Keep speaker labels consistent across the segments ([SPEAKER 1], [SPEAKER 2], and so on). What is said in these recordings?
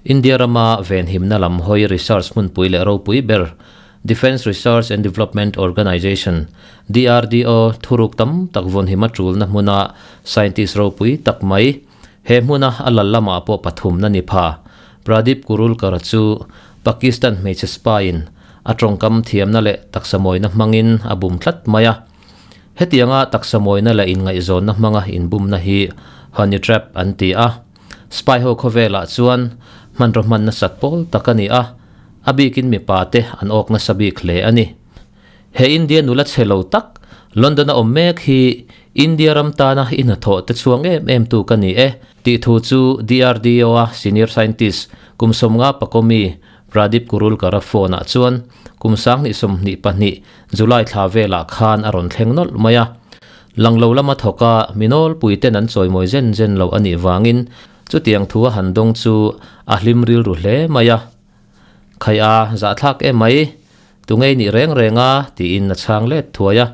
[SPEAKER 1] India rama venhimna lam hawi research hmunpui leh ropui ber Defence Research and Development Organisation, DRDO, thuruk tam tak vawnhim a tulna hmuna scientist ropui tak mai, he hmuna a lal lamah pawh pathumna ni pha. Pradeep Kurulkar chu Pakistan hmeichhe spy-in a tawngkam thiamna leh taksa mawina hmangin a bum tlat mai a. Hetianga taksa mawina leh inngaihzawnna hmanga inbumna hi honey trap an ti a. Spy ho khawvelah chuan hmanraw hman nasat pawl tak a ni a, a bikin mipa te an awk nasa bik hle a ni. He India nula chhe lo tak, London a awm mek hi India ram tana i hnathawh te chhuang em em tu ka ni e, tih thu chu DRDO a senior scientist kum 50 pakomi Pradeep Kurulkar-a phone ah chuan kum 2022 July thla velah khan a rawn thleng nawlh mai a. Langlo lama thawk a, mi nawlpui ten an chawimawi zen zen lo a nih vangin chutiang thu a han dawng chu a hlim rilru hle mai a. Khai a, zahthlak em mai, tungei nih reng reng a, tiin a chhang let thuai a.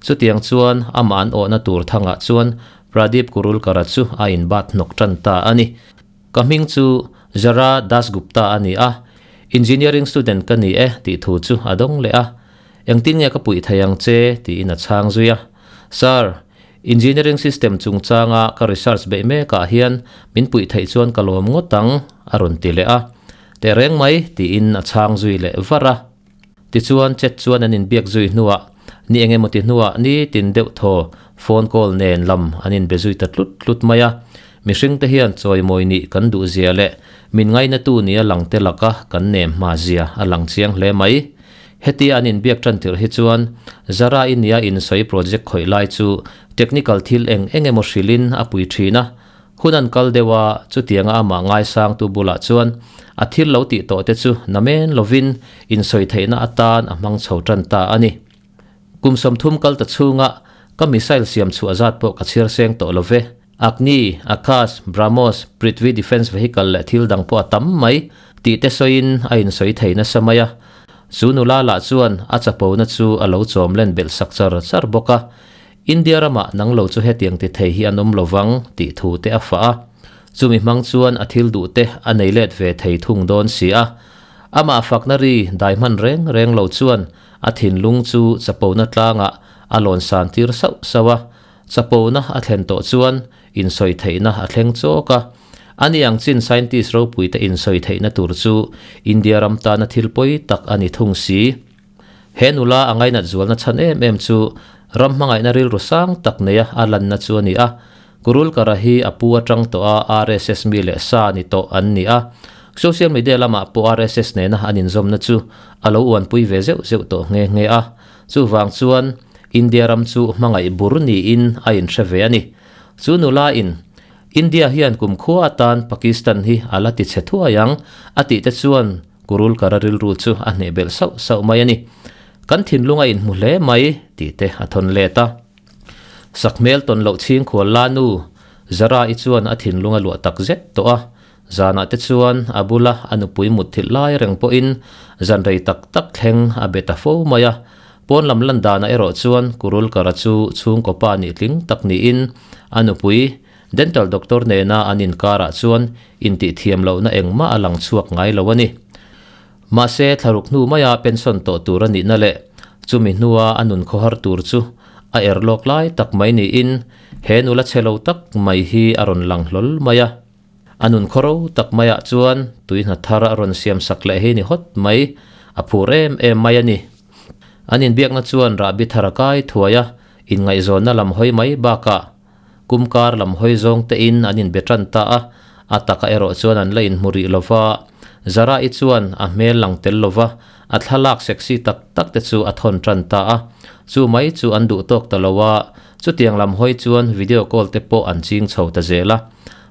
[SPEAKER 1] Chutiang chuan amah an awhna tur thangah chuan Pradeep Kurulkar-a chu a inbat hnawk tan ta a ni. Ka hming chu Zara Dasgupta a ni a, engineering student ka ni e tih thu chu a dawng leh a. Engtin nge ka puih thei ang che? tiin a chhang zui a. Sir, engineering system chungchanga ka research beih mekah hian min puih theih chuan ka lawm ngawt ang, a rawn ti leh a. Tehreng mai, tiin a chhang zui leh var a. Tichuan, chet chuan an inbiak zui hnuah, ni eng emaw ti hnuah nitin deuh thaw phone call nen lam an inbe zui ta tlut tlut mai a. Mihringte hian chawimawi nih kan duh zia leh min ngainatu nia langte laka kan nem hma zia a lang chiang hle mai. Hetia an inbiak tan tirh hi chuan Zara Inia insawi project khawih lai chu technical thil eng eng emaw hrilhin a pui thin a, hun an kal deuh a, chutianga amah ngaisangtu bulah chuan a thil lo tih tawh te chu namen lovin insawi theihna atan a hmang chho tan ta a ni. Kum 30 kal ta chhunga ka missile siam chhuah zat pawh ka chhiar seng tawh lo ve. Agni, Akash, BrahMos, Prithvi Defence Vehicle leh thil dang pawh a tam mai, tih te sawiin a insawi thei nasa mai a. Chu nula lah chuan a chapona chu a lo chawm len belh sak char char bawk a. India ramah nang lo chu hetiang ti thei hi an awm lovang tih thu te a fah a. Chumi hmang chuan a thil duh te a nei let ve thei thung dawn si a. Amah fakna ri dai hman reng reng lo chuan a thinlung chu chapona tlangah a lawn san tir sauh sauh a. Chapona a thlen tawh chuan insawi theihna a thleng chawk a. Ani ang chin scientist ropuite insawi theihna tur chu India ram tana thil pawi tak a ni thung si. He nula a ngainat zualna chhan em em chu ram hmangaihna rilru sang tak neia a lanna chu a ni a. Kurulkara hi a pu atang tawh a RSS mi leh sa ni tawh an ni a. Social media lamah pawh RSS nena an inzawmna chu a lo uanpui ve zeuh zeuh tawh nghe nghe a. Chuvang chuan India ram chu hmangaih bur niin a inhre ve a ni. Chu nula in, India hian kumkhua atan Pakistan hi a la ti chhe thuai ang, a tih te chuan Kurulkara rilru chu a hneh belh sauh sauh mai a ni. Kan thinlung a inhmu hle mai, tih te a thawn let a. Sakhmel tawn loh chhingkhual la nu, Zara-i chuan a thinlung a luah tak zet tawh a. Zanah te chuan a bula a nupui mutthilh lai reng pawhin zan rei tak tak thleng a be ta fo mai a. Pawn lam lan danah erawh chuan Kurulkara chu chhungkaw pa nih tling tak niin a nupui dental doctor nena an inkarah chuan intihthiam lohna engmah a lang chhuak ngai lo a ni. Mahse thlaruk hnu maia pension tawh tur a nihna leh chumi hnua a nun khawhar tur chu a er lawk lai tak mai niin he nula chhe lo tak mai hi a rawn lang hlawl mai a. A nun khawro tak maiah chuan tui hna thar a rawn siam sak leh hi ni hawt mai, a phur em em mai a ni. An inbiakna chuan rahbi thar a kai thuai a, inngaihzawnna lam hawi mai bakah kum kar lam hawi zawng tein an inbe tan ta a, a taka erawh chuan an la inhmu rih lo va. Zara-i chuan a hmel lang tel lo va, a thlalak sexy tak tak te chu a thawn tan ta a. Chu mai chu an duh tawk ta lo a, chutiang lam hawi chuan video call te pawh an ching chho ta zel a.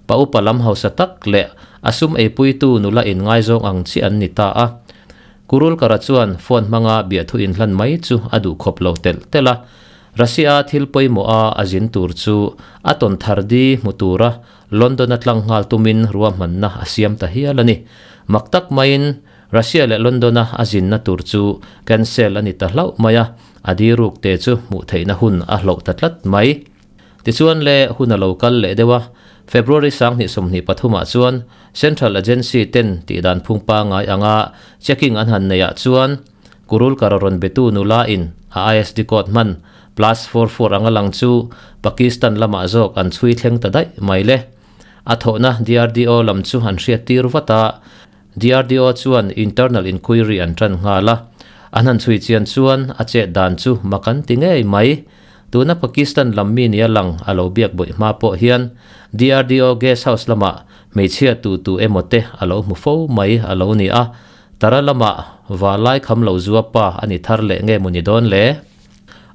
[SPEAKER 1] Pa upa lam hausa tak leh a sum eipuitu nula inngaizawng ang chi an ni ta a. Kurulkara chuan phone hmanga biahthu inhlan mai chu a duh khawp lo telh telh a. Russia-a thil pawimawh a a zin tur chu a tawn thar di hmu tura London-a tlang nghal tumin ruahmanna a siam ta hial a ni. Mak tak maiin Russia leh London-a a zinna tur chu cancel a ni ta hlauh mai a, a diruk te chu hmuh theihna hun a hloh ta tlat mai. Tichuan le, hun a lo kal leh deuh a, February 2023 ah chuan Central Agency ten tihdan phung pangngai anga checking an han neih ah chuan Kurulkar rawn betu nula in a ISD code hman plus 44 anga lang chu Pakistan lamah zawk an chhui thleng ta daih mai le. A thawhna DRDO lam chu an hriat tir vat a, DRDO chuan internal inquiry an tan nghal a, an han chhui chian chuan a chet dan chu mak an ti ngei mai. Tuna Pakistan lam mi nia lang a lo biak bawih hma pawh hian DRDO guest house lamah hmeichhia tu tu emaw te a lo hmu fo mai a lo ni a, tara lamah valai kham lo zua pa a ni thar leh nge maw ni dawn le?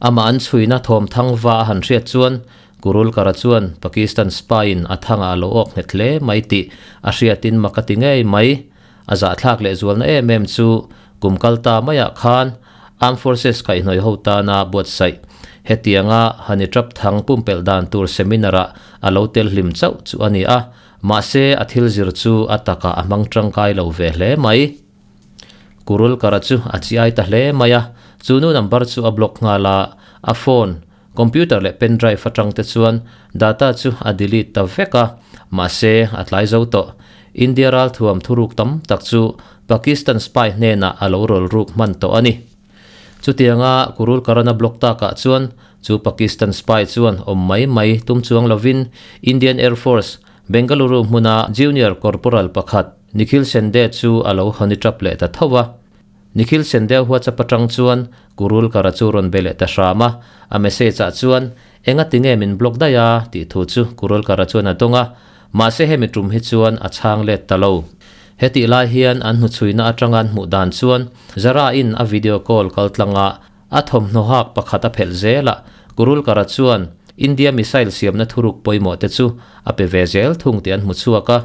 [SPEAKER 1] Amah an chhuina thawm thang va a han hriat chuan Kurulkara chuan Pakistan spy in a thangah a lo awk nghet hle mai tih a hriatin mak a ti ngei mai. A zahthlak leh zualna em em chu kum kal ta maiah khan Armed Forces kaihhnawih ho tana buatsaih hetianga Honey Trap thang pumpelh dan tur seminar-ah a lo tel hlim chauh chu a ni a, mahse a thil zir chu a takah a hmang tangkai lo ve hle mai. Kurulkara chu a chiai ta hle mai a, chu nu number chu a block nghal a, a phone Computer leh pen drive atang te chuan data chu a delete ta vek a, mahse a tlai zo tawh. India ralthuam thuruk tam tak chu Pakistan spy hnenah a lo rawl ruk hman tawh a ni. Chutianga Kurul Karana block takah chuan chu Pakistan spy chuan awm mai mai tum chuang lovin Indian Air Force, Bengaluru hmuna Junior Corporal pakhat Nikhil Sende chu a lo honey trap leh ta tho a. Nikhil Sendeu WhatsApp atang chuan Kurulkara chu rawn be leh ta hram a, a message ah chuan, Enga tinge min block daih a? tih thu chu Kurulkara chuan a dawng a, mahse hemi tum hi chuan a chhang let ta lo. Hetih lai hian an hnuchhuina atanga an hmuh dan chuan Zara in a video call kal tlanga a thawmhnaw hak pakhat a phelh zel a, Kurulkara chuan India missile siamna thuruk pawimawh te chu a pe ve zel thung tih an hmu chhuak a,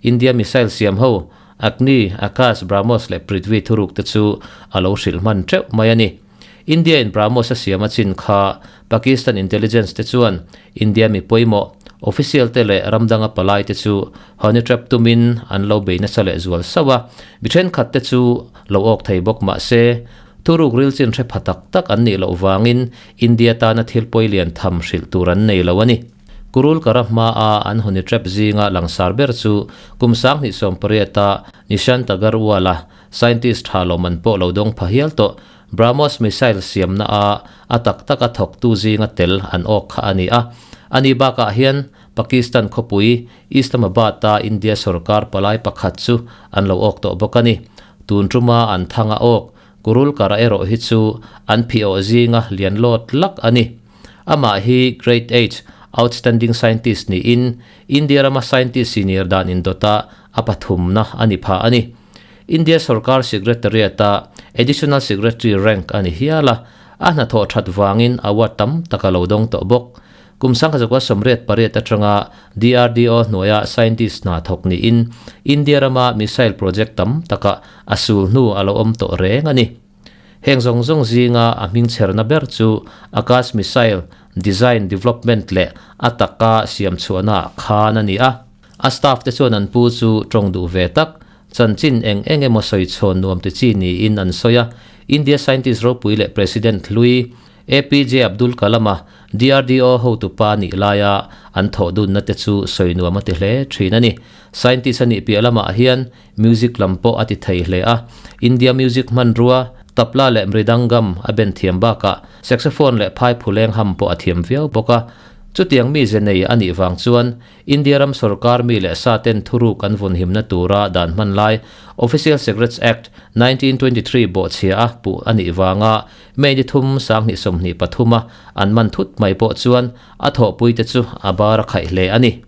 [SPEAKER 1] India missile siam ho Agni, Akash, BrahMos leh Prithvi thuruk te chu a lo hrilh hman teuh mai a ni. India in BrahMos a siam a chin kha Pakistan intelligence te chuan India mi pawimawh, official te leh ram danga palai te chu honey trap tumin an lo bei nasa leh zual sauh a, mi thenkhat te chu lo awk thei bawk mah se, thuruk ril chin hre pha tak tak an nih loh vangin India tana thil pawi lian tham hrilh tur an nei lo a ni. Kurulkara hmaa an honey trap zinga langsar ber chu kum 2018-a Nishant Agarwal-a scientist tha lawmman pawh lo dawng pha hial tawh BrahMos missile siamna a a tak taka thawktu zinga tel an awk kha a ni a. Ani bakah hian Pakistan khawpui Islamabad-a India sorkar palai pakhat chu an lo awk tawh bawk a ni. Tun tuma an thang a awk Kurulkara erawh hi chu an phih awh zinga lian lawt lak a ni. Amah hi Grade H Outstanding Scientist niin India rama scientist senior dan indawta a pathumna a ni pha a ni. India sorkar Secretariat-a Additional Secretary rank a ni hial a, a hnathawh that vangin award tam tak a lo dawng tawh bawk. Kum 1988 atanga DRDO hnuaia scientist hna thawk niin India rama missile project tam takah a sul hnu a lo awm tawh reng a ni. Heng zawng zawng zinga a hming chherna ber chu Akash Missile design, development leh a taka siam chhuahnaah khan a ni a. A staff te chuan an pu chu tawng duh ve tak, chanchin eng eng emaw sawi chhawn nuam ti chi niin an sawi a. India scientist ropui leh President hlui APJ Abdul Kalam-a DRDO hotupa nih laia an thawh dunna te chu sawi nuam a ti hle thin a ni. Scientist a nih piah lamah hian Music lam pawh a ti thei hle a, India music hmanrua, tabla leh mridangam a ben thiam bakah saxophone leh phai phuleng ham pawh a thiam viau bawk a. Chutiang mi ze nei a nih vang chuan India ram sorkar mi leh sa ten thuruk an vawnhimna tura dan hman lai Official Secrets Act, 1923 bawhchhia a puh a nih vanga May ni thum 2023 a an man thut mai pawh chuan a thawhpuite chu a bar a khaih hle a ni.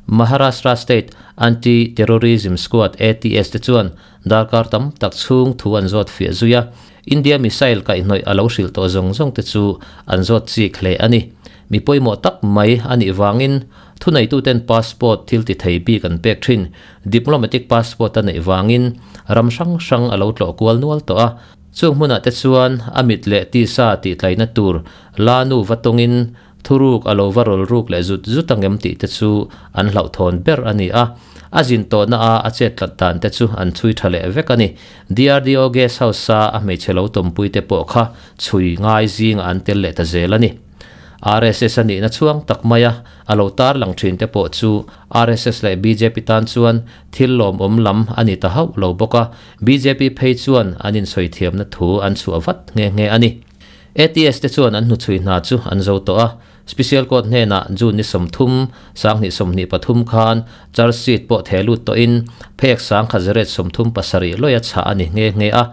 [SPEAKER 1] Maharashtra State Anti-Terrorism Squad, ATS, te chuan darkar tam tak chhung thu an zawt fiah zui a, India missile kaihhnawih a lo hrilh tawh zawng zawng te chu an zawt chik hle a ni. Mi pawimawh tak mai a nih vangin thuneituten passport thil ti thei bik an pek thin. Diplomatic passport a neih vangin ram hrang hrang a lo tlawh kual nual tawh a, chung hmunah te chuan a mit leh tisa tihtlaina tur la nu va tawngin Thuruk a lo va rawl ruk leh zut zut angem tih te chu an hlauhthawn ber a ni a, a zin tawhna a a chet tlat dan te chu an chhui tha leh vek a ni. DRDO Guest House a a hmeichhe lo tawmpui te pawh kha chhui ngai zingah an tel leh ta zel a ni. RSS a nihna chhuang tak maia a lo tarlang thin te pawh chu RSS leh bjp tan chuan thil lawmawm lam a ni ta hauh lo bawk a, bjp phei chuan an insawi thiamna thu an chhuah vat nghe nghe a ni. ATS te chuan an hnuchhui hna chu an zo tawh a, Special Court hnenah June ni 30, 2023 khan charge sheet pawh theh lut tawhin phek 1137 lawia chhah a ni nghe nghe a.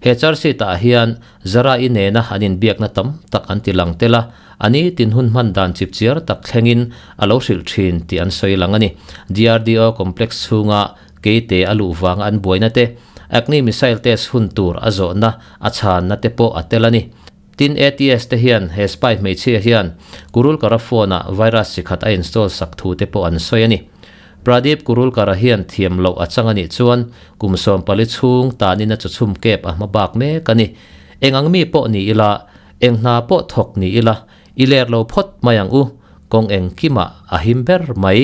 [SPEAKER 1] He charge sheet ah hian Zara-i nena an inbiakna tam tak an ti lang tel a, a ni tin hun hman dan chipchiar tak thlengin a lo hrilh thin tih an sawi lang a ni. DRDO complex chhunga keite a luh vanga an buaina te, Agni missile test hun tur a zawhna a chhanna te pawh a tel a ni. Tin ATS te hian he spy hmeichhia hian Kurulkara phone ah virus chi khat a install sak thu te pawh an sawi a ni. Pradeep Kurulkara hian thiam loh a chang a nih chuan kum 14 chhung tanin a chawchhum kep a hma bak mek a ni. Eng ang mi pawh ni ila, eng hna pawh thawk ni ila, i ler lo phawt mai ang u, kawng engkimah a him ber mai.